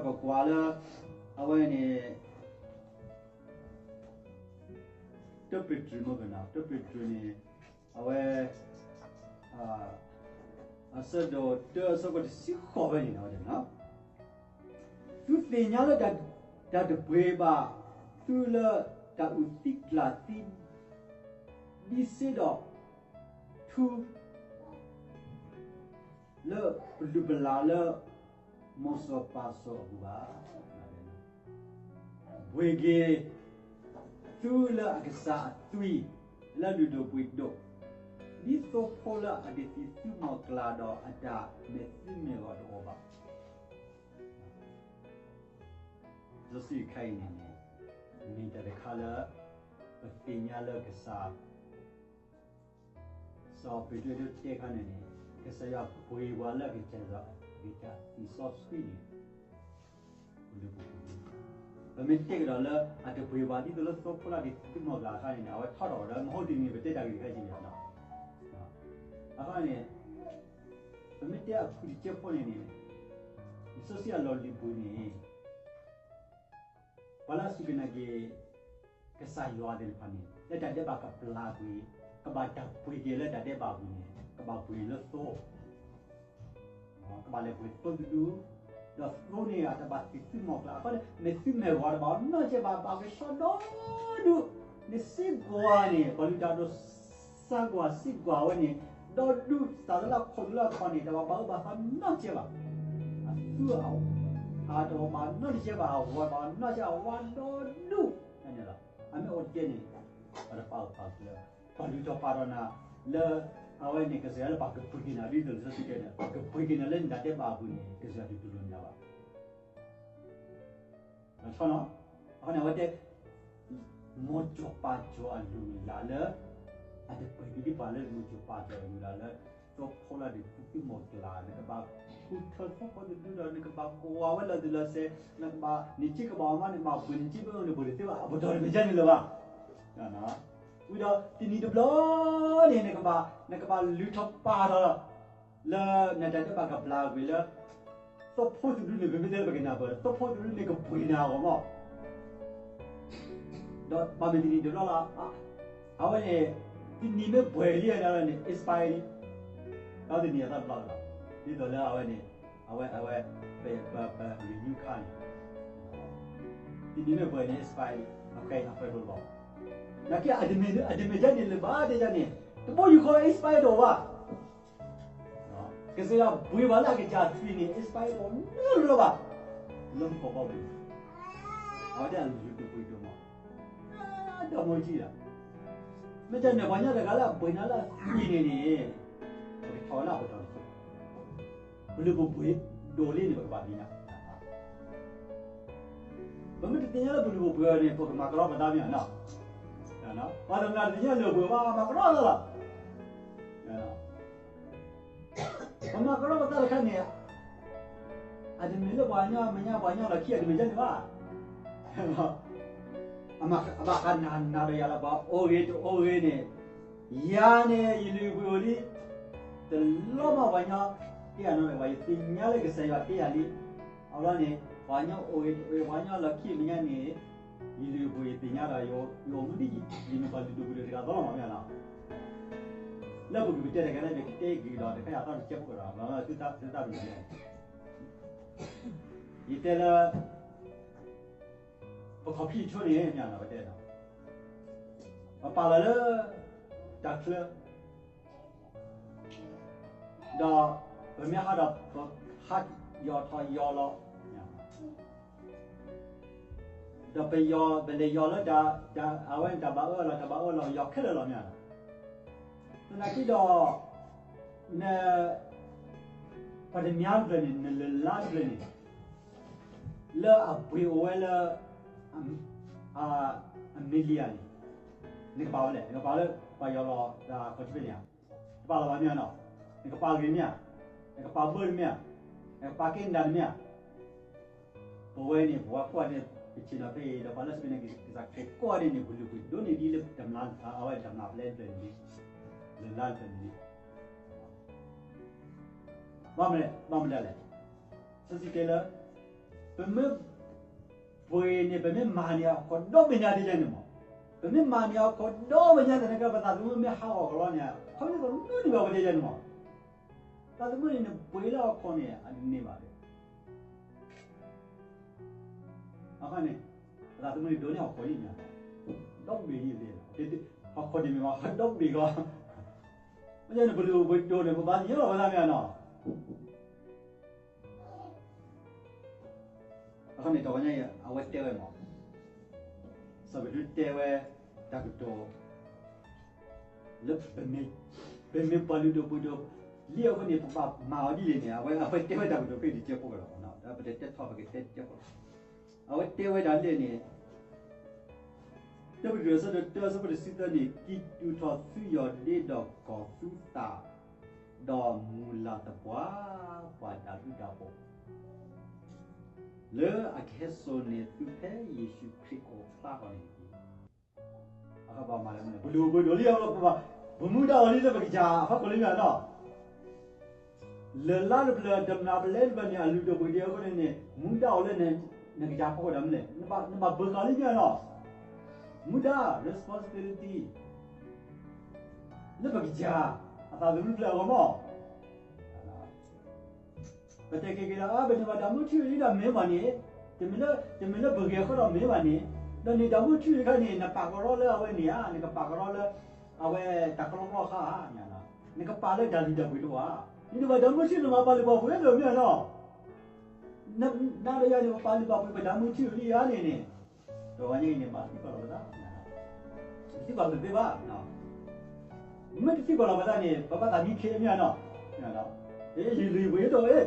ပကွၢ်လၢ အဝဲန့ၣ် တၢပ့းတရူးမ့ၢ်ကနီၤ, တၢပ့းတရူးန့ၣ် အဝဲ အဆၢဒိၣ်တၢ အဆၢဖိတဆံဃိးဖဲန့ၣ် သုသ့ၣ်ညါလၢ တၢ်တပှ့ၤဘၣ် သုလၢတၢ်အုၣ်သံကျၢ်သံ ဒ်စ့ဒီးထူ လၢပလုၢ်ပလၢ်လၢ မိၤစိၤပၤစိၤအပူၤဘၣ်. ပှ့ၤက့ၤသုလၢအကစၢ်အသွံၣ် လၢလုၢ်ဒိၣ်ပှ့ၤဒိၣ် ဒ်သိဖိလၢအကသံၣ်သူမီၤကျၢ်ဒီးအတၢ်မဲာ်သူမဲာ်ဂီၤတအိၣ်ဘၣ်. လံာ်စီဆှံခဲအံၤန့ၣ်န့ၣ် မ့ၢ်တၢ်တခါလၢ ပသ့ၣ်ညါလၢကစၢ် စီၤပ့းတရူးတဲခါန့ၣ်န့ၣ် ကစၢ်ယွၤပှ့ၤပှၤလၢအကစၢ် အကစၢ်သွံၣ်စီဆှံန့ၣ် ပလုၢ်ပပူၤ ပမ့ၢ်တဲကဒီးလၢအတပှ့ၤဘၣ် ဒ်သိးလၢသိဖိလၢကသံၣ်သူမီၤကျၢ်အခါန့ၣ်န့ၣ် အဝဲထီထီၣ်ဒီး မဟိတနံၤပတဲတၢ်ဂ့ၢ်တခါအံၤန့ၣ်လီၤ. အခါန့ၣ် ပမ့ၢ်တဲအဖုၣ်တစဲးဖိန့ၣ်န့ၣ် လံာ်စီဆှံအလီၢ်လံၤပူၤန့ၣ် ပှၤလၢအစူၢ်က့ၤနာ်က့ၤ ကစၢ်ယွၤသ့ၣ်တဖၣ်န့ၣ် လၢတၢ်ဒဲးဘးကပျၢ်ကွံာ် ကဘၣ်တၢ်ပှ့ၤက့ၤလၢတၢ်ဒဲးဘးအပူၤန့ၣ် ကဘၣ်ပှ့ၤလၢသိ ကဘၣ်လဲၤပှ့ၤသိတဒူ ဒီးသိန့ၣ် အတဘၣ်သံၣ်သူမီၤကျၢ် အခီန့ၣ် မဲာ်သူမဲာ်ဂီၤတဘၣ်အီၤနီတစဲးဘၣ် ဘၣ်ကဆှီဒီဒူၣ် န့ၣ်စ့ၢ်ကီးန့ၣ် ပှၤလုၢ်တၢ်ဒိၣ်စၢ်ကွၢ်စ့ၢ်ကီးဝဲန့ၣ် ဒီဒူၣ် သးလၢခိၣ်လၢခီၣ်န့ၣ် တဘၣ်ဘၣ်အၢဘၣ်သီနီတစဲးဘၣ် အသူအ အတဘၣ်နီတစဲးဘၣ် အဂီၤဘၣ်နီတစဲး အဝါဒီဒူၣ်န့ၣ်လီၤ. အမ့ၢ်အိၣ်တကဲန့ၣ် ပတပာ်အီၤပာ်ကျၢၤ ပှၤလုၢ်ထီၣ်ပာ်ထီၣ်နၤလၢ အဝဲန့ၣ် ကစၢ်ယွၤလၢပှၤကပှ့ၤက့ၤနၤ ဒ်သိးလံာ်စီဆှံတဲန့ၣ် ပှၤကပှ့ၤက့ၤနၤလၢနတၢ်ဒဲးဘးအပူၤန့ၣ် ကစၢ်ယွၤတတူၢ်လိာ်နၤဘၣ်. အဃိန့ၣ် အဝဲတဲ မိၤစိၤပၤစိၤအလုၢ်အလၢ်လၢ အတပှ့ၤက့ၤဒံးပှၤလၢမိၤစိၤပၤစိၤအလုၢ်အလၢ်လၢ သိဖိလၢဒုးသူမီၤကျၢ် နကဘၣ်ဃုထၢသိဖိတဒူဒီး နကဘၣ်ကွၢ်ဝဲလီၤတံၢ်လီၤဆဲး နကဘၣ်န့ၢ်စ့ကဘၣ်အီၤမး နကဘၣ်ပှ့ၤန့ၢ်စ့ဘၣ်အီၤ နပှ့ၤတသ့ဘၣ် အပတီၢ်တမ့ၢ်ဒ်န့ၣ်လၢၤဘၣ်. ဝံၤဒီးတနံၤတဘျီန့ၣ် နကဘၣ် နကဘၣ်လုၢ်ထီၣ်ပာ်ထီၣ် လၢနတၢ်ဒဲးဘးကပျၢ်ကွံာ်လၢ သိဖိတဒူန့ၣ် ပမ့ၢ်တဲလၢပကနၢ်ပၢၢ် သိဖိတဒူန့ၣ်ကပှ့ၤနၤအဂီၢ်မး ဒီးဘၣ်မ့ၢ်တနံၤတဘျီလီၤ အဝဲန့ၣ် တနံၤမ့ၢ်ပှဲၤလံန့ၣ်န့ၣ် expire လံ ဒီးတနံၤအသီတဘျီလီၤ ဒ်သိးလၢအဝဲန့ၣ် အဝဲ အဝဲ ပ ပ ပ renew ခါန့ၣ် တနံၤမ့ၢ်ပှဲၤန့ၣ် expire လံ အခဲအံၤအပှဲၤဒိၣ်လီၤ နာ်က့ အတမ့ၢ် အတမ့ၢ်ဒ်န့ၣ်လၢၤဘၣ် တဲဒ်န့ၣ် တဘိယူၢ်ဃီ expire တအိၣ်ဘၣ် ကစၢ်ယွၤပှ့ၤဘၣ်လၢအကစၢ်သွံၣ်န့ၣ် expire တအိၣ်နီတဘျီဘၣ် လၢမူခိၣ်ဘီပူၤ အဝဲဒၣ်လုၢ်ဒိၣ်ပှ့ၤဒိၣ်မး ဒီးမိၢ်ကံၢ်လီၤ မ့ၢ်တၢ်န့ၣ် ပှၤကညီတဂၤလၢအပှ့ၤနၤလၢအသွံၣ်န့ၣ်န့ၣ် ပကထီၣ်လၢအပတီၢ်တက့ၢ် ပလုၢ်ပပှ့ၤဒိၣ်လံန့ၣ် ပကဘၣ်သ့ၣ်ညါ ပမ့ၢ်တသ့ၣ်ညါလၢပလုၢ်ပပှ့ၤန့ၣ် ပကမၤကရီပသးမ့ၢ်ဧါနီၤ ပှၤတနီၤတသ့ၣ်ညါလၢပှ့ၤဘၣ် မၤကရီသးလီၤ ပမၤကရီပသးတခါန့ၣ် အတမ့ၢ်လၢပှၤကညီမဲာ်ညါ ပှၤကညီလီၢ်ခံ အတမ့ၢ်ဒ်န့ၣ်ဘၣ် အဘၣ်ဃးနၤနၤဒီးယၤလၢပှၤအိၣ်ဂ့ၤတအိၣ်ဂ့ၤန့ၣ် ယၤန့ၣ် ယလုၢ်ပှ့ၤအိၣ်လံ တလီၤမးပှၤကညီ တဲယၤနီၤဒီး ပှၤယသ့ၣ်ညါလၢကစၢ်ယွၤတဲယၤလံ အဘျီန့ၣ် ပှၤကညီအိၣ်ဂ့ၤတအိၣ်ဂ့ၤ ပှၤကညီလီၢ်ခံမဲာ်ညါန့ၣ် ယလုၢ်ပှ့ၤယသ့ၣ်ညါဒီး ယအိၣ်မူဒ်ယမ့ၢ်ပှၤလုၢ်ဒိၣ်ပှ့ၤဒိၣ်တဂၤသီလီၤမးမ့ၢ်ဧါနီၤ လၢပကပတဲတဂၤလၢ ပကတဲက့ၤဒီး တခါယၤသီတကဲဖိကဒီး သုတၢ်မုၢ်န့ၣ် ယတဲလၢ ပခီၣ်ဖံးဆိန့ၣ် မ့ၢ်နီၤ ပတဲဒီး ပပာ်လီၤလၢ တၢ်ချၢ ဒီးပမ့ၢ်ဟးဒီး ပဟးယီၤထီၣ်ယီၤလီၤ ဒီးပယီၤ ပလဲၤယီၤလၢတၢ် အဝဲန့ၣ်တၢ်ဘၣ်အၢလီၤ တၢ်ဘၣ်အၢလီၤ ယီၤခဲလၢာ်လီၤမ့ၢ်ဧါ. သနာ်က့ဒီး န ပှၤတမံၤတဖျၢၣ်န့ၣ် နလၢလါတဖျၢၣ်န့ၣ် လၢအပှ့ၤအိၣ်ဝဲလၢ အမံၤလံဧါန့ၣ် နကပာ်ဝဲလဲၣ် နကပာ်လၢ ပှၤယီၤလီၤတၢ်ခီၣ်ထံးဖဲန့ၣ်ဧါ တပာ်လီၤဘၣ်မ့ၢ်ဧါနီၤ နကပာ်ဂ့ၤမ့ၢ်ဧါ နကပာ်ဘၢတမ့ၢ်ဧါ နကပာ်ကဲနဒၣ်တမ့ၢ်ဧါ ပဝဲန့ၣ် ပဝဲကိးဂၤဒဲး ပဆ့ၣ်နီၤဖဲအံၤ ဒီးပှၤလၢစပံးန့ၣ် ကစၢ်ခရံာ်ကိးဂၤဒဲးန့ၣ် ပလုၢ်ပှ့ၤဒိၣ်န့ၢ်ဒ်လၢတမျး အဝဲတမျးပျဲတဖျၢၣ်န့ၣ် လၢလါတဖျၢၣ်န့ၣ် ဘၣ်မနုၤလဲၣ် လၢ လံာ်စီဆှံတဲလၢ ပမ့ၢ်ပှ့ၤန့ၣ် ပမ့ၢ်မၤန့ၢ်အခိၣ်ဒီဘ့ၣ်ညါဒ်လဲၣ်န့ၣ်မး, ပမ့ၢ်မၤန့ၢ်အခိၣ်ဒီဘ့ၣ်ညါသနာ်က့ ပသးသမူမ့ၢ်ဟးဂီၤကလီန့ၣ် ခီဖျိသနူန့ၣ်ဘၣ်ပတဲယဲန့ၣ်မး, သးသမူန့ၣ်နပှ့ၤလၢအခိၣ်န့ၣ် အန့ၢ်ဘၣ်ဒီး အဃိန့ၣ် ပသးသမူန့ၣ်ဒိးန့ၢ်အခိၣ်လံမး, ဒီဘ့ၣ်ညါသ့ၣ်, ဟီၣ်ခိၣ်တမ့ၢ်ဘၣ် ဒီဘ့ၣ်ကီ, မ့ၢ်န့ၣ် ပလုၢ်အိၣ်ပှ့ၤဒိၣ်န့ၣ် ပဘၣ်သ့ၣ်ညါလီၤပသးမ့ၢ်နီၤ အဃိန့ၣ် တဂီၤညါအံၤ အဝဲတဲဝဲမး, စီၤပ့းတရူးတဲဝဲ တၢ်ကတိၤ လၢ ပမ့ၢ်ပှၤလုၢ်ဒိၣ်ပှ့ၤဒိၣ်လံအဃိန့ၣ် ပဘၣ်မၤအီၤဒ်လဲၣ်န့ၣ် အဝဲ အဝဲတဲဝဲတၢ်ကတိၤဖဲတစဲးဖိကလီၤ, ဒီးပတတဲထီၣ် ပကတဲတစဲးဖိလီၤ. အဝဲတဲဝဲဒၣ်လဲၣ်န့ၣ် တပ့းတရူး အဆၢဒိၣ်တၢ အဆၢဖိတဆံသၢန့ၣ် ကံၣ်တူာ်ထီၣ်သုယီၢ်ဒ့ဒီးကီၢ်သူသး, ဒီးမုၢ်လၢ်သပှၢ်ပှၢ်တၢ်ဘျုးတၢ်ဖှိၣ် လၢအကဟဲစိာ်န့ၢ်သုဖဲယ့ၣ်ၡူးခရံာ်အအိၣ်ဖျါထီၣ်န့ၣ်တက့ၢ်. ပလုၢ်အိၣ်ပှ့ၤဒိၣ်လံ, ပမူဒါအီၤလံလၢပကစၢ်အဖီခိၣ်လံမ့ၢ်နီၤ, လၢလါတဖျၢၣ် တမျၢ်ပလဲတဖျၢၣ်န့ၣ် အလုၢ်ဒိၣ်ပှ့ၤဒိၣ်အဃိန့ၣ်န့ၣ် မူဒါအီၤလၢ နကစၢ်ဖီခိၣ်ဒၣ်မနုၤလဲၣ်, နဘၣ်ဘၢဃာ်လံမ့ၢ်နီၤ, မူဒါ responsibility လၢပကစၢ် အသးသမူတဖျၢၣ်အဂီၢ်မး ပတဲက့ၤက့ၤဒီး ပန့ၢ်ဘၣ်တၢ်မူထူယိာ်လံဒီးမ့ၢ်ဘၣ်န့ၣ်, တမ့ၢ်လၢပဂ့ၤအဃိဒီးမ့ၢ်ဘၣ်န့ၣ်, ဒီးန့ၢ်တၢ်မူထူယိာ်တခါန့ၣ် နပာ်ကရီလၢအဝဲန့ၣ်ဧါ, နကပာ်ကရီလၢ အဝဲတၢ်ကလီကလီခါဧါ, နကပာ်လၢတၢ်လုၢ်တၢ်ပှ့ၤတအိၣ်ဧါ, နန့ၢ်ဘၣ်တၢ်မူထူယိာ် နမၤပာ်လုၢ်ပာ်ပှ့ၤလၢမ့ၢ်နီၤ နၤဒီးယၤန့ၣ် ပပာ်လုၢ်ပာ်ပှ့ၤပတၢ်မူထူယိာ်လံဧါန့ၣ်န့ၣ်, တဂီၤညါအံၤန့ၣ် ဘၣ်သံကွၢ်လီၤပသး, သံကွၢ်ပသ့ဘၣ်, မ့ၢ်တသံကွၢ်လီၤပသးန့ၣ် ပဘၣ်သးမံခ့မ့ၢ်နီၤ, ယလုၢ်ပှ့ၤဒိၣ်,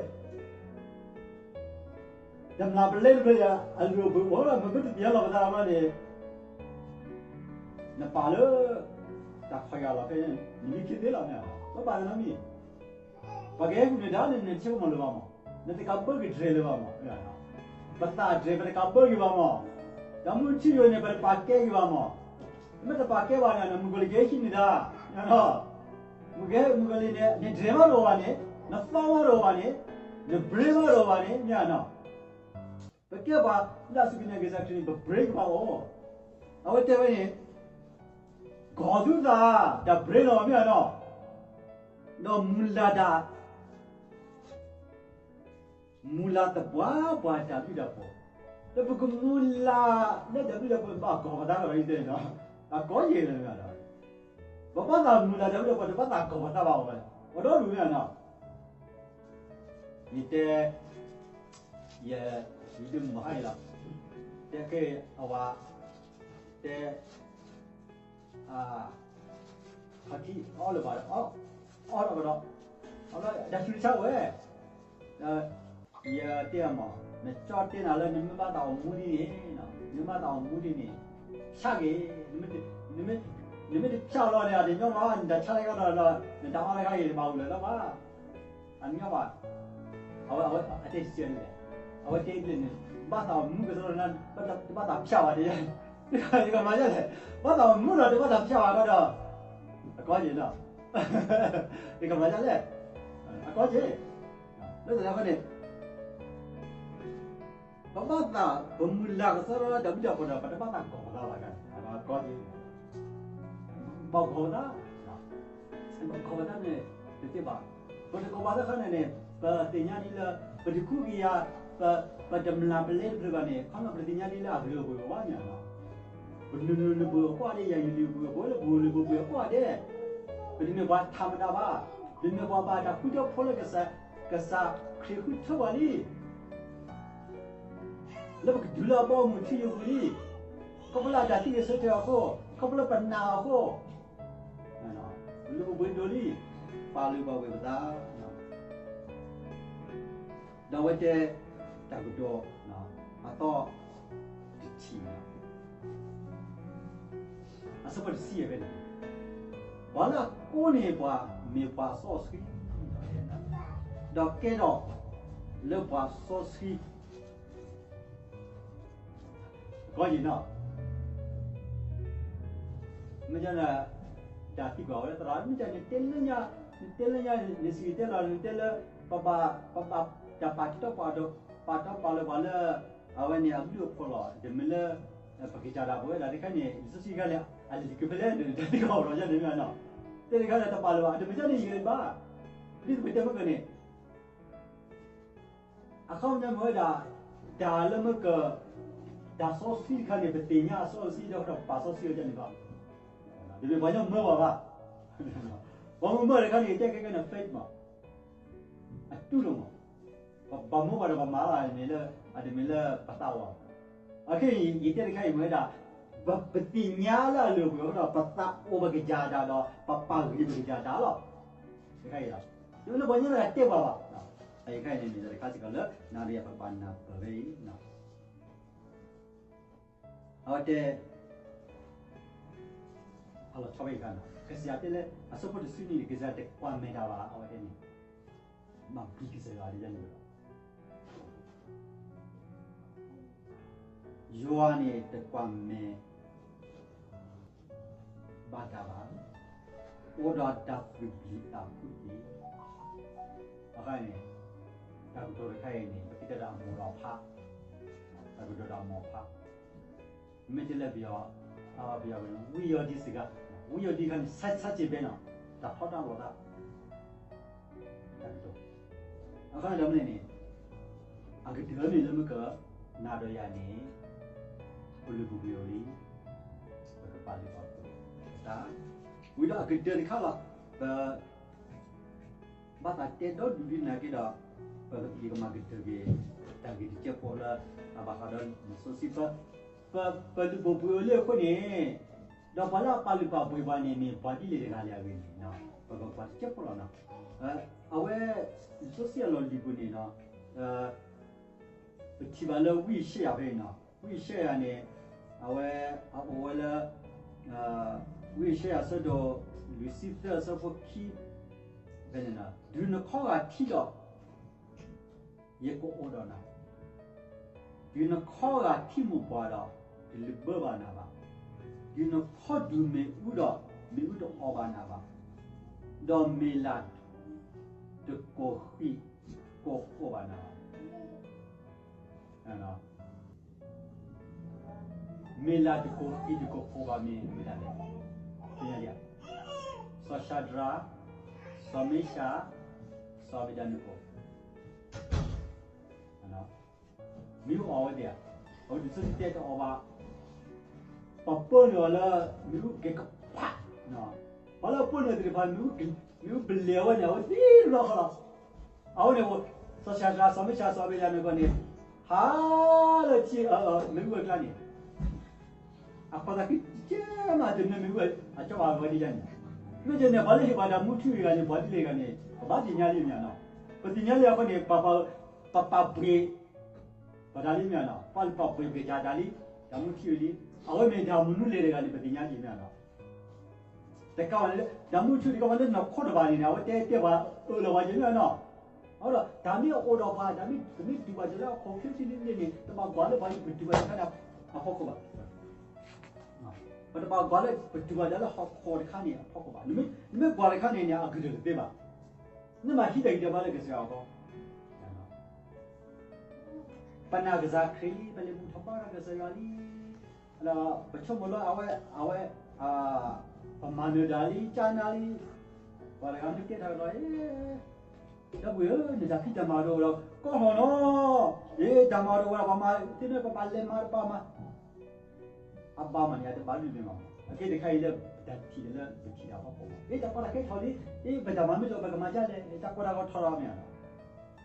တမျၢ်ပလဲတဖျၢၣ်ယၤ အလုၢ်အိၣ်ပှ့ၤအိၣ်လီၤ မ့ၢ်ပတသ့ၣ်ညါလီၤပသးဘၣ်န့ၣ် နပာ်လၢ တၢ်ခီၣ်ယၢ်လီၤဖဲ နမံခ့သ့လီၤမ့ၢ်, ပဘၣ်သးမံ, ပှၤကဟဲဃုာ်နတၢ်န့ၣ် နဆိကမိၣ်လၢၤဘၣ်မး, နတကးဘၢက့ၤတြဲၤလၢၤဘၣ်မး, ပသးတြဲၤ ပတကးဘၢက့ၤဘၣ်မး, တၢ်မူထူယိာ်န့ၣ် ပတပာ်ကဲက့ၤဘၣ်မး, မ့ၢ်တပာ်ကဲဘၣ်န့ၣ် နမုၣ်ကီၤလံၢ်ကဟဲဟံးန့ၢ်တၢ်, မုၣ်ကီၤလံၢ်န့ၣ် နတြဲၤမးတအိၣ်ဘၣ်န့ၣ်, နသီမးတအိၣ်ဘၣ်န့ၣ်, နဘြ့မးတအိၣ်ဘၣ်န့ၣ် မ့ၢ်နီၤ ပကဲပှၤလၢအစူၢ်က့ၤနာ်က့ၤကစၢ်ခရံာ်န့ၣ် ပဘြ့ကဘၣ်အီၤ, အဝဲတဲဝဲန့ၣ်, ကီၢ်သူသး တၢ်ဘြ့လီၤမ့ၢ်နီၤ, ဒီးမုၢ်လၢ်တၢ် မုၢ်လၢ်သပှၢ်ပှၢ်တၢ်ဘျုးတၢ်ဖှိၣ်, ဒီးပကမုၢ်လၢ်လၢတၢ်ဘျုးတၢ်ဖှိၣ် ဘၣ်ကီၢ်ပသးလီၤ ယတဲနီၤ, အကီၢ်ယဲၢ်လၢၤဒီး, ပဘၣ်သးမုၢ်လၢ်တၢ်ဘျုးတၢ်ဖှိၣ် တဘၣ်သးကီၢ်ပသးဘၣ်အီၤ, အီၤဒီဒူၣ်မ့ၢ်နီၤ, ယတဲ, ယ, ယဒုးမၤဟါအံၤလီၤ, တဲက့ၤအဝၤ, တဲ ခီၣ်ထံးအီလၢၤဘၣ်ဒီး အီ, အီထီၣ်ကဒီး, အီလီၤ တၢ်ဆူးတၢ်ဆါအိၣ်ဝဲ, ဒီးယတဲအမး, နကၠီတဲနၤလၢနမ့ၢ်ဘၣ်သးအီၣ်မူဒ်န့ၣ်, နမ့ၢ်ဘၣ်သးအီၣ်မူဒ်န့ၣ်, ဆါက့ၤ, နမ့ၢ်တဆါလီၤန့ၣ် အတညီဘၣ်, နတၢ်ဆါတခါဒီး နတၢ်အီတခါအံၤ နဘၣ်အိၣ်လၢၤလၢၤဘၣ် အညီဘၣ်, အဝဲ အဝဲအတဲစဲန့ၣ်လဲၣ်, အဝဲတဲဒ်လဲၣ်န့ၣ်, ဘၣ်သးအီၣ်မူကစီဒီး တဘၣ်သးဖျါဘၣ်ဒ်, ယကမၤဒ်လဲၣ်, ဘၣ်သးအီၣ်မူဒီး တဘၣ်သးဖျါဘၣ်ကဒီး, အကီၢ်ယဲၢ်နီၤ, ယကမၤဒ်လဲၣ်, အကီၢ်ယဲၢ်, လၢတၢ်န့ၣ်အဃိန့ၣ် ပဘၣ်သး ပမုၢ်လၢ်ကစီဒီလၢတၢ်ဘျုးတၢ်ဖှိၣ်ဒီး ပတဘၣ်သးကီၢ်ပသးဘၣ်, အကီၢ်ယဲၢ်, ဘၣ်ကီၢ်ပသး, ဘၣ်ကီၢ်ပသးန့ၣ် တသ့ဘၣ်, ပတကီၢ်ပသးအခါန့ၣ်န့ၣ် ပသ့ၣ်ညါဒ်လၢ ပတခူက့ၤယၤ, ပ, ပတမျၢ်ပလဲတဖျၢၣ်ဘၣ်န့ၣ် ခီဖျိပတသ့ၣ်ညါဒ်လၢအလုၢ်အိၣ်ပှ့ၤအိၣ်ဘၣ်န့ၣ်လီၤ, ပနုာ်နုာ်နုာ်ပှ့ၤအိၣ်ကိးဂၤဒဲး, ယၤယလုၢ်ပှ့ၤအိၣ်ကိးဂၤဒဲး, ပနုာ်ပှ့ၤအိၣ်ကိးဂၤဒဲး, ပတမ့ၢ်ပှၤထးမတၤဘၣ်, ပမ့ၢ်ပှၤဘၣ်တၢ်ဃုထၢဖိလၢကစၢ်, ကစၢ်ခရံာ်ဃုထၢပှၤလံ လၢပကတုၤလၢအဘီအမုၢ်ထံယိာ်ပူၤလံ, ခီဖျိလၢအတၢ်သံဂ့ၤဆၢထၢၣ်အဃိ, ခီဖျိလၢပနာ်အဃိ, ပလုၢ်အိၣ်ပှ့ၤဒိၣ်လံ, ပာ်လုၢ်ပာ်ပှ့ၤပသး, ဒီးအဝဲတဲ တၢ်ကတိၤ အသီတထံၣ် အဆၢဖိတဆံယဲၢ်ဖဲန့ၣ်, ပှၤလၢအကိးန့ၢ်ပှၤ မ့ၢ်ပှၤစီဆှံ, ဒီးကဲထီၣ်လၢပှၤစီဆှံ ကီၢ်ယဲၢ်နီၤ, မ့ၢ်ဒ်န့ၣ် တၢ်သံကွၢ်ဝဲလၢသရၣ် မ့ၢ်ဒ်န့ၣ် နတဲလၢညါ, နတဲလၢညါ နစံးတဲလီၤ နတဲလၢ ပဘၣ်, ပဘၣ်တၢ်ပာ်တံၢ်ပာ်တီၤ ပာ်တီပာ်လိၤပှၤလၢ အဝဲန့ၣ်အဘျုးအဖှိၣ်လီၤ. တမ့ၢ်လၢ ပကစၢ်ဒၣ်ပဝဲဒၣ်တခါန့ၣ် လံာ်စီဆှံတခါလၢ အလံာ်တကုၤဖဲလဲၣ်န့ၣ် တၢ်တဂီၢ်လီၤယဲန့ၣ်မ့ၢ်နီၤ. တဲတခါလၢတပာ်လိၤဘၣ် တမ့ၢ်ဒ်န့ၣ်ယဲဘၣ်. ဒ်သိးပတဲမ့ၢ်ကန့ၣ် အခီပညီမ့ၢ်ဝဲဒၣ် တၢ်လၢမ့ၢ်က တၢ်စီဆှံတခါန့ၣ် ပသ့ၣ်ညါအစီအဆှံဒီးပာ်စီဆှံအီၤဒ်န့ၣ်ဘၣ်. တမ့ၢ်ပှၤညီမၢပှၤဘၣ်. ပှၤမၢမၢတခါန့ၣ် တဲခဲကဲန့ၣ် faith မး အတူၢ်လိာ်မး ပမၢပှၤဒီးပမၤလၢ်န့ၣ်လၢ အတမ့ၢ်လၢပသးအိၣ်ဘၣ်. အခဲအံၤ ယတဲတခါအံၤမ့ၢ်ဝဲဒၣ် ပသ့ၣ်ညါလၢအလိၤကွံာ်အဃိဒီး ပသးအိၣ်ပကစၢ်ဒၣ်ဒီး ပပာ်ဂ့ၤပကစၢ်တၢ်လီၤ. တခါအံၤလီၤ. တမ့ၢ်လၢပှၤညီတဂၤတဲပှၤဘၣ်. အခဲအံၤန့ၣ် မ့ၢ်တၢ်တခါစ့ၢ်ကီးလၢ နၤဒီးယၤပကဘၣ်နၢ်ပၢၢ်ဖဲအံၤ အဝဲတဲ အလီၤဆီဖဲအံၤခါန့ၣ် ကစၢ်ယွၤတဲလၢ အဆၢဖိတဆံနွံန့ၣ် ကစၢ်ယွၤတကွၢ်မဲာ်တၢ်ဘၣ် အဝဲတဲန့ၣ် ဘၣ်ပျံၤကစၢ်ယွၤဒ်န့ၣ်ဒီး ယွၤန့ၣ်တကွၢ်မဲာ် ဘၣ်တၢ်ဘၣ်, အိၣ်ဒီးတၢ်သူၣ်ပျံၤသးဖုးတက့ၢ်. အခါန့ၣ် တၢ်ကတိၤတခါအံၤန့ၣ် ပကတဲဒၣ်အမိၢ်ဒီးဖး, တၢ်ကတိၤဒီးအမိၢ်ဖး, မ့ၢ်တဲလၢပယီၤ, ပယီၤန့ၣ် ဝံယီၤဒံစှၤ, ဝံယီၤဒံခါန့ၣ် ဆါဆါစ့ၢ်ဘဲနီၤ, တၢ်ထီတၢ်လီၤသး တၢ်ကတိၤ, အခါန့ၣ်ဒီးမ့ၢ်န့ၣ် အကတၢၢ်မ့ၢ်လၢမ့ၢ်က နၤဒီးယၤန့ၣ် ပလုၢ်ပပှ့ၤအိၣ်လံ, ပကပာ်လုၢ်ပာ်ပှ့ၤတၢ်, ဝံၤဒီးအကတၢၢ်တခါလီၤ, ပ ဘၣ်သးတဲဒီဒူၣ်ဒ်န့ၣ်က့ၤဒီး ပကမၤကတၢၢ်က့ၤ တၢ်ဂ့ၢ်တစဲးဖိလၢ အဘၣ်ဃးဒီးလံာ်စီဆှံ ပ ပလုၢ်ပပှ့ၤအိၣ်လၢအဃိန့ၣ်, ဒီးပှၤလၢအပာ်လုၢ်ပာ်ပှ့ၤပှၤန့ၣ် မ့ၢ်ပှၤဒ်လဲၣ်တဂၤလဲၣ်အဂ့ၢ်န့ၣ် ပကကွၢ်တစဲးဖိလီၤနီၤ. အဝဲ လံာ်စီဆှံအလီၢ်လံၤပူၤန့ၣ်နီၤ ပထံၣ်ဘၣ်လၢဝံယၡါယၤဖဲအံၤနီၤ, ဝံယၡါယၤန့ၣ် အဝဲ အအိၣ်ဝဲလၢ ဝံယၡါယၤအဆၢဒိၣ် လွံၢ်ဆံသၢအဆၢဖိခံ ဖဲန့ၣ်, တုၤနခီဂာ်ထံဒီး ယကအိၣ်ဒီးနၤ, တုၤနခီဂာ်ထံမိၢ်ပှၢ်ဒီး တလုၣ်ဘၢဘၣ်နၤဘၣ်, တုၤနခီဒုၣ်မ့ၣ်အူဒီး မ့ၣ်အူတအီၣ်ဘၣ်နၤဘၣ်, ဒီးမ့ၢ်လၢ် တကိၢ်ဃံးကိၢ်ဃိးဘၣ်နၤဘၣ် မ့ၢ်လၢ်တကိၢ်ဃံးတကိၢ်ဃိးဘၣ်မ့ၢ်မတၤလဲၣ်, သ့ၣ်ညါလံဧါ, စီၤၡၤဒြး, စီၤမ့ၡး, စီၤအဘ့းနကိၤ, မ့ၣ်အူအီၣ်ဝဲသ့ၣ်ဧါ, အဝဲဒၣ်စ့ၢ်ကီးတအီၣ်ဘၣ်, ပပၢနုာ်အီၤလၢ မ့ၣ်အူကဲၤကဖး, ပှၤလၢအပၢနုာ်သ့ၣ်တဖၣ် မ့ၣ်အူပလဲၤအဝဲန့ၣ် အဝဲသ့ၣ်တဘျီဃီလီၤ. အဝဲန့ၣ် စီၤၡၤဒြး စီၤမ့ၡး စီၤအဘ့းနကိၤန့ၣ် ဟးလၢထံ မ့ၣ်အူအကျါန့ၣ် အခိၣ်သးခုကဲမး တမ့ၢ်မ့ၣ်အူအကၠီဘၣ်ဝဲဒ်န့ၣ်, မ့ၢ်ကန့ၣ် ပှၤလၢဟ့ၣ်ပှၤတၢ်မူထူဂ့ၤဂၤန့ၣ် ပှၤဒ်လဲၣ်ဂၤန့ၣ် ပဘၣ်သ့ၣ်ညါလံမ့ၢ်နီၤ, ပသ့ၣ်ညါလံအဃိန့ၣ် ပပာ်ပှ့ၤ ပတၢ်လံမ့ၢ်နီၤ, ပာ်လုၢ်ပာ်ပှ့ၤပကစၢ်တၢ်လံ, တၢ်မူထူဂ့ၤလံ, အဝဲမ့ၢ်တၢ်မနုၤလဲၣ်တဂၤန့ၣ် ပသ့ၣ်ညါလံမ့ၢ်နီၤ. တကးဘၣ်န့ၣ် တၢ်မူထူတကးဘၣ်လၢနီၢ်ခိတဘၣ်န့ၣ်န့ၣ် အဝဲတဲတဲပှၤအၢၣ်လီၤပှၤက့ၤမ့ၢ်နီၤ, အဃိဒီး တၢ်မ့ၢ်အိၣ်ဒီးပှၤ တၢ်မ့ၢ်တုၤဘၣ်တၢ်လၢဟီၣ်ခိၣ်ချၢချၢန့ၣ်န့ၣ် တဘၣ်ကွၢ်လၢပှၤလၢပတုၤဘၣ်တခါန့ၣ် အဖီခိၣ်ဘၣ်, ပတဘၣ်ကွၢ်လၢပတုၤဘၣ်တၢ်လၢဟီၣ်ခိၣ်တခါန့ၣ်အဖီခိၣ်ဘၣ်, နမ့ၢ်ကွၢ်တခါန့ၣ်န့ၣ် အကတၢၢ်တသ့ဘၣ်, နမ့ၢ်ဟံးတၢ်ဂံၢ်တၢ်ဘါလၢကစၢ်ယွၤအဂီၢ် ပနာ်ကစၢ်ခရံာ်လံ, ပလဲၤဘူၣ်ထီၣ်ဘါထီၣ်ကစၢ်ယွၤလံ, ဒီးပဆိကမိၣ်လၢအဝဲ အဝဲ ပမၤနၢၤတၢ်လံ ကၢ်နၤလံ, ပှၤတဂၤမ့ၢ်တဲထီၣ်ဒီး ဒီပုၢ်ဝဲၢ်ဧၢ, နတၢ်ဖံးတၢ်မၤတအိၣ်ဒီး ကီၢ်လီၤနီၤ, အ့ တၢ်မၤတအိၣ်ဒီး ပမၤသ့န့ၣ် ပဘၣ်လဲၤမၤတဘၣ်မၤ အဘၣ်မးန့ၣ် အတဘၣ်ဒုးမ့ၢ်မး, အကဲတခါအံၤလၢ ပတၢ်ထံၣ်လၢပထံၣ်တၢ်ဖီခိၣ်မး, အ့ တၢ်ကီတၢ်ခဲထီၣ်လံ, အ့ ပတၢ်မၤမ့ၢ်တအိၣ် ပကမၤဒ်လဲၣ်, တၢ်ကီတၢ်ခဲထီၣ်ဒီးမ့ၢ်ဧါနီၤ,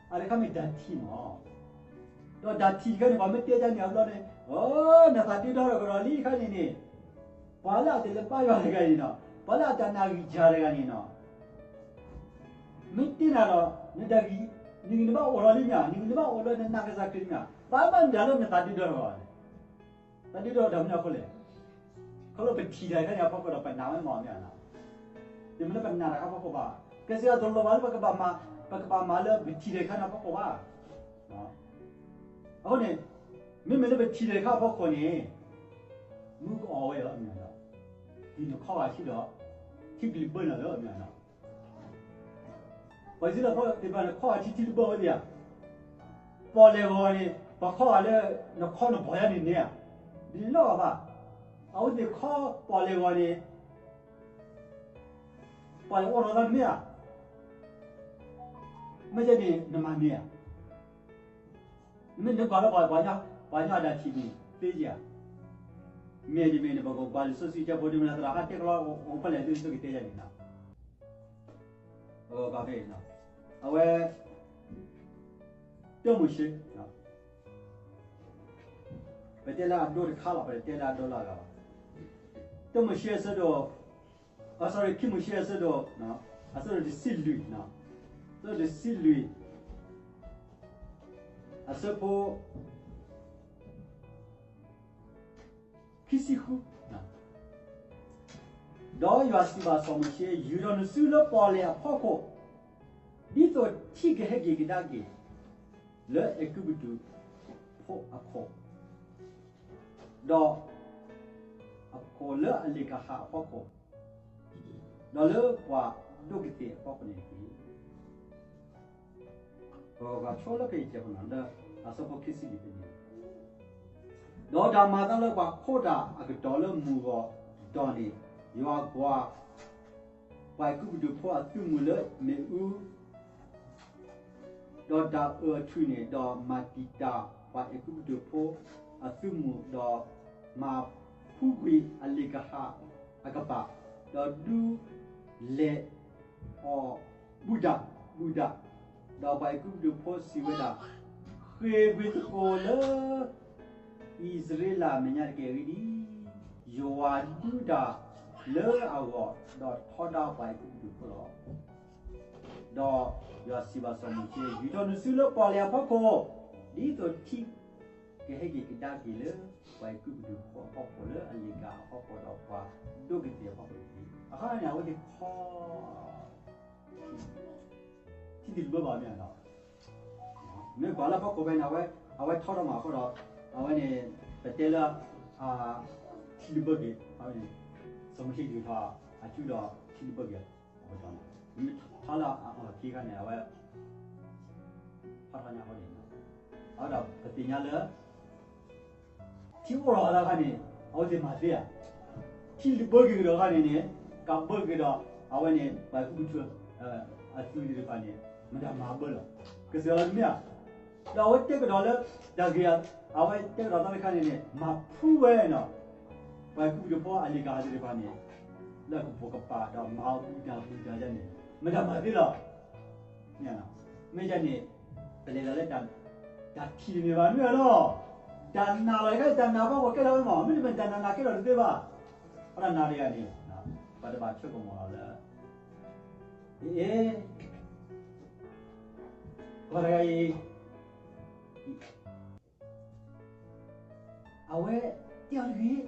အတခါမ့ၢ်တၢ်ထံၣ်မး, ဒီးတၢ်ထံၣ်တခါန့ၣ် ပှၤမ့ၢ်တဲတၢ်န့ၣ်အဘျီန့ၣ်, အိ နသးဒ့ဒီထီၣ်ကဒီးလံခါန့ၣ်န့ၣ်, ပှၤလၢအတလဲၤဘါယွၤတဂၤန့ၣ်နီၤ, ပှၤလၢအတနာ်ဂံၢ်စၢ်တဂၤန့ၣ်နီၤ မ့ၢ်တဲနၤဒီး နတၢ်ဂံၢ် နဂံၢ်နဘါအိၣ်လီၤလံမ့ၢ်ဧါ, နဂံၢ်နဘါအိၣ်လၢနနာ်ကစၢ်ခရံာ်မ့ၢ်ဧါ, ဘၣ်မနုၤလၢနသးဒ့ဒီထီၣ်လီၤလဲၣ်, သးဒ့ဒီထီၣ်တၢ်မနုၤအဃိလဲၣ်, ခီဖျိပထံၣ်တၢ်တခါန့ၣ်အဖီခိၣ်ဒီးပနာ်ဝဲမးမ့ၢ်ဧါနီၤ, တမ့ၢ်လၢပနာ်တၢ်ခါဖီခိၣ်ဘၣ်, ကစၢ်ယွၤတလိၣ်ဘၣ်လၢပကဘၣ်မၤ, ပကဘၣ်မၤလၢပထံၣ်တၢ်တခါန့ၣ်အဖီခိၣ်ဘၣ် အဃိန့ၣ် မ့မ့ၢ်လၢပထံၣ်တၢ်တခါအဖီခိၣ်န့ၣ် မ့ၣ်အူကအီၣ်ဝဲလီၤမ့ၢ်ဧါနီၤ, တုၤနခီဂာ်ထံဒီး ထံကလုၢ်ဘၢနၤလီၤမ့ၢ်ဧါနီၤ, ပှၤအံၣ်စရ့လးဖိသ့ၣ်တဖၣ်န့ၣ် ခီဂာ်ထံထံတဘၢဝဲသ့ၣ်ဧါ, ပီၣ်လဲၣ်ဂီၤန့ၣ် ပှၤခီဂာ်လၢ နခီနဘီၣ်ယါန့ၣ်န့ၣ်ဧါ, ဒ်န့ၣ်လီၤဘၣ်ဘၣ်. အဝဲသ့ၣ်ခီပီၣ်လဲၣ်ဂီၤန့ၣ် ပီၣ်လဲၣ်အိၣ်ထီၣ်သးမ့ၢ်ဧါ, မ့ၢ်ယဲန့ၣ် နမၤန့ၢ်ဧါ. နမ့ၢ်နကွၢ်လၢပှၤ ပှၤညီအဒၣ်ထံၣ်န့ၣ် သ့ဧါ. မ့ၢ်ဒ်မ့ၢ်န့ၣ် ပကကွၢ်လံာ်စီဆှံကဲဖိဒ်မ့ၢ်သရၣ်ဟးတဲကလီ အိၣ်ဖဲလဲၣ်သုသုကတဲယၤန့ၣ်နီၤ. ပကကွၢ်ဖဲအံၤနီၤ, အဝဲ တၢမိၤၡ့ ပတဲလၢအဒိတခါလီၤ, ပတဲလၢအဒိလၢအဂၤလီၤ. တၢမိၤၡ့အဆၢဒိၣ်, အ sorry, ခံမိၤၡ့အဆၢဒိၣ်, အဆၢဒိၣ်တဆံလွံၢ်, အဆၢဒိၣ်တဆံလွံၢ်, အဆၢဖိ ခံဆံဃု, ဒီးယွၤစံးဘၣ်စီၤမိၤၡ့, ယူာ်ထီၣ်နစုလၢပီၣ်လဲၣ်အဖီခိၣ်, ဒ်သိးထံကဟဲက့ၤကဒါက့ၤ လၢအဲၤကူပတူးဖိအခိၣ်, ဒီးအခိၣ်လၢအလ့ၣ်ကဟၣ်အဖီခိၣ်, ဒီးလၢပှၤဒိးကသ့ၣ်အဖီခိၣ်န့ၣ်တက့ၢ်. ပကကွၢ်ဆိလၢဖဲအံၤကဲးဖိနီၤ လၢအဆၢဖိခံဆံလွံၢ်ဖဲန့ၣ်, ဒီးတၢ်မၤအသးလၢပှၤခိးတၢ်အကတီၢ်လၢမုၢ်ဂီၤကတီၢ်န့ၣ်, ယွၤကွၢ် ပှၤအဲၤကူပတူးဖိအသုးမုၢ်လၢမ့ၣ်အူ ဒီးတၢ်အၢၣ်အထူၣ်န့ၣ်, ဒီးမၤတံာ်တာ်ပှၤအဲၤကူပတူးဖိအသုးမုၢ်, ဒီးမၤဖှူကွံာ်အလ့ၣ်ကဟၣ်အကပၤ, ဒီးဒုးလဲၤအီၤဘူးဒၣ်ဘူးဒၣ်, ဒီးပှၤအဲၤကူပတူးဖိစံးဝဲဒၣ်, ဃ့ၢ်ကွံာ်သကိးလၢ အံၣ်စရ့လးအမဲာ်ညါတက့ၢ်. အဂ့ၢ်ဒ်အံၤ, ယွၤဒုးတၢ်လၢအဂီၢ်, ဒီးထီဒါပှၤအဲၤကူပတူးဖိလီၤ. ဒီးယွၤစံးဘၣ်စီၤမိၤၡ့, ယူာ်ထီၣ်နစုလၢပီၣ်လဲၣ်အဖီခိၣ်, ဒ်သိးထံကဟဲက့ၤကဒါက့ၤလၢ ပှၤအဲၤကူပတူးဖိအဖီခိၣ်လၢအလ့ၣ်ကဟၣ်အဖီခိၣ်ဒီးပှၤဒိးကသ့ၣ်အဖီခိ�်တက့ၢ်. အခီန့ၣ် အဝဲသ့ၣ်ခီ ထံတလၢၤဘၣ်မ့ၢ်ဧါနီၤ. မ့ၢ်ကွၢ်လၢဖီခိၣ်ဖဲန့ၣ် အဝဲ အဝဲထီထီၣ်မးအဃိဒီး အဝဲန့ၣ် ပတဲလၢ ထံတဘၢက့ၤ အဝဲန့ၣ် စီၤမိၤၡ့ယူာ်ထီၣ်အစုဒီးထံတဘၢက့ၤအပတီၢ်န့ၣ် မ့ၢ်ထီလၢအအီၣ်ခံခါန့ၣ် အဝဲ ထီထီၣ်ညါဃီန့ၣ် အဝဲဒၣ်ပသ့ၣ်ညါလၢ ထံအိၣ်ထီၣ်အသးခါန့ၣ် အဝဲသ့ၣ်မၤသ့ဧါ. ထံတဘၢက့ၤကဒီးခါန့ၣ်န့ၣ် ကးဘၢက့ၤဒီး အဝဲန့ၣ် ပှၤကူပထူ အသုးသ့ၣ်တဖၣ်န့ၣ် မတၤမၤဘၢလီၤ. ကစၢ်ယွၤလီၤတမ့ၢ်ဧါ. ဒီးအဝဲတဲကဒီးလၢ တၢ်ဂ့ၢ် အဝဲတဲကဒီးသးတခါန့ၣ်န့ၣ် မၤဖှူဝဲနီၤ ပှၤကူပထူဖိအလ့ၣ်ကဟၣ်သ့ၣ်တဖၣ်န့ၣ် လၢအကပိာ်ကပၤဒီးမၤအီၤဘူးတၢ်ဘူးတၢ်ယါန့ၣ် မတၤမၤသ့လီၤ. မ့ၢ်ယါန့ၣ် ပလဲၤတၢ်လၢ တၢ်ထံၣ်တမ့ၢ်ဘၣ်မ့ၢ်ဧါနီၤ. တၢ်နာ်လီၤတခါ တၢ်နာ်ဖီခိၣ်ကဲထီၣ်ဝဲမး မ့တမ့ၢ်တၢ်နာ်နာ်ကဲထီၣ်တသ့ဘၣ်. အတၢ်နာ်တဂၤန့ၣ် ပှၤတဘၣ်ဆိကမိၣ်လီၤလၢ အ့ ပှၤတဂၤအံၤ အဝဲတဲအီၤတဂ့ၤ,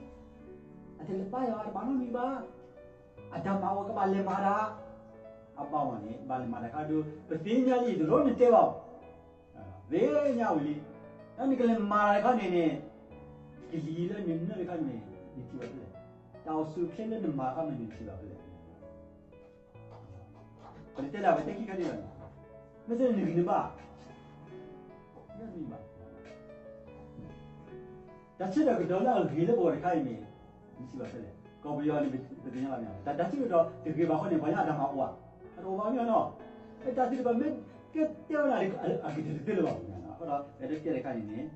အတလဲၤပာ်ယၤဘၣ် တဘၣ်နီတမံၤဘၣ်, အတၢ်မၤအိၣ်ကဘၣ်လဲၤမၤတၢ်, အဘၣ်မးန့ၣ် ဘၣ်လဲၤမၤတၢ်ခါဒိ ပသ့ၣ်ညါလံ တလိၣ်နတဲဘၣ်, သ့ၣ်ညါဝံၤလံ, ဒီးနကလဲၤမၤတၢ်တခါန့ၣ်န့ၣ် ကလံၤလၢနနၢတခါန့ၣ် နထံၣ်ဘၣ်ဖဲလဲၣ်, တၢ်အိၣ်ဆူၣ်အိၣ်ချ့လၢနမၤတခါန့ၣ် နထံၣ်ဘၣ်ဖဲလဲၣ် ပတဲဒၣ်ပတဲခံခါဒံးဘၣ်န့ၣ်, မ့ၢ်တဲနဂံၢ်နဘါ, မ့ၢ်ဘၣ်, တၢ်ဆၢကတီၢ်လၢအဂ့ၤလၢပဂီၢ်တခါအံၤန့ၣ်, နထံၣ်ဘၣ်ဖဲလဲၣ်, ကီၢ်ပယီၤန့ၣ် ပသ့ၣ်ညါဘၣ်မ့ၢ်, တၢ်ဆၢကတီၢ်တဂ့ၤဘၣ်အဃိန့ၣ် ပှၤညီအတၢ်မၤအိၣ်ဧါ, အတအိၣ်ဘၣ်မ့ၢ်နီၤ, တၢ်သ့ၣ်တဖၣ်မ့ၢ်ကဲတဲဝဲဒၣ် အဂ့ၤတသ့လၢၤဘၣ်, အဃိဒီး ပတဲတခါန့ၣ်န့ၣ်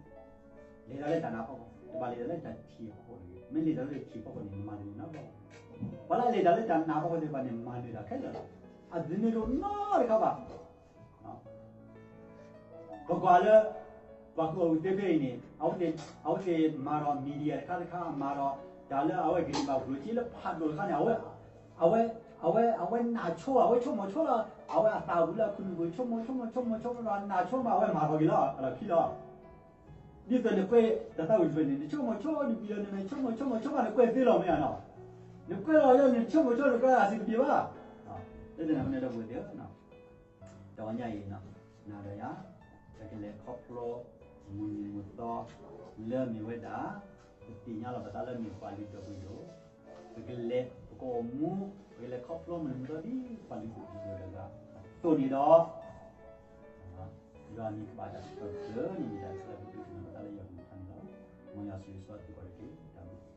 လဲၤတၢ်လၢတၢ်နာ်ဖီခိၣ်, တဘၣ်လဲၤတၢ်လၢတၢ်ထံၣ်အဖီခိၣ်တဂ့ၤ, မ့ၢ်လဲၤတၢ်လၢတၢ်ထံၣ်ဖီခိၣ်န့ၣ် နမၤတန့ၢ်နီတဘျီဘၣ်, ပှၤလၢအလဲၤတၢ်လၢတၢ်နာ်ဖီခိၣ်သ့ၣ်တဖၣ်န့ၣ် မၤနၢၤတၢ်ခဲလၢာ်လီၤ, အတနၢၤတအိၣ်နီတခါဘၣ် ပကွၢ်လၢ ပှၤကူၣ်ဘၣ်ကူၣ်သ့ဖဲအံၤန့ၣ် အဝဲသ့ၣ်မၤဒီး media တခါတခါ မၤဒီးတၢ်လၢအဝဲဂ့ၤန့ၣ်ဘၣ် ဂုာ်ကျဲးစၢးလၢဖးဒိၣ်တခါန့ၣ် အဝဲ အဝဲ အဝဲ အဝဲနာ်ဆိ အဝဲဆိကမိၣ်ဆိလီၤ အဝဲအသးဝံၤလၢအခိၣ်နူာ်ပူၤ ဆိကမိၣ်ဆိကမိၣ်ဆိကမိၣ်ဆိကမိၣ်ဒီးနာ်ဆိမး အဝဲမၤထီၣ်က့ၤလီၤ အလီၢ်ခံလီၤ. ဒ်သိးနကွဲးတၢ်သးဝံၣ်တဖျၢၣ်န့ၣ် နဆိကမိၣ်ဆိဒ်ဝံၤလီၤ နမ့ၢ်ဆိကမိၣ်ဆိကမိၣ်ဆိကမိၣ် နကွဲးသ့လီၤ မ့ၢ်ဧါနီၤ. နကွဲးလီၤလၢနဆိကမိၣ်ဆိ နကွဲးအစံးတပျ့ၤဘၣ်. လၢတၢ်န့ၣ်အဃိန့ၣ် ဒီပုၢ်ဝဲၢ်သ့ၣ်ဧၢ တနံၤညါအံၤ နၤဒီးယၤ ပကလဲၤခီဖျိ မုၢ်နံၤမုၢ်သီ လၢမ့ၢ်ဝဲဒၣ် ပသ့ၣ်ညါလီၤပသးလၢမ့ၢ်ပှၤလုၢ်ဒိၣ်ပှ့ၤဒိၣ်, ပကလဲၤ ပကအိၣ်မူ ပကလဲၤခီဖျိမုၢ်နံၤမုၢ်သီဒ်ပှၤလုၢ်ဒိၣ်ပှ့ၤဒိၣ်တဂၤအသိးန့ၣ်ဒီး ယွၤမံၤကဘၣ်တၢ်စံးထီၣ်ပတြၢၤန့ၣ် မ့ၢ်တၢ်ဆၢလၢပဒုးသ့ၣ်နီၣ်ပသးလၢယွၤကလုၢ်ကထါန့ၣ်လီၤ. မ်ယွၤဆိၣ်ဂ့ၤဆိၣ်ဝါသုကိးဂၤဒဲးတက့ၢ်. တၢ်ဘျုး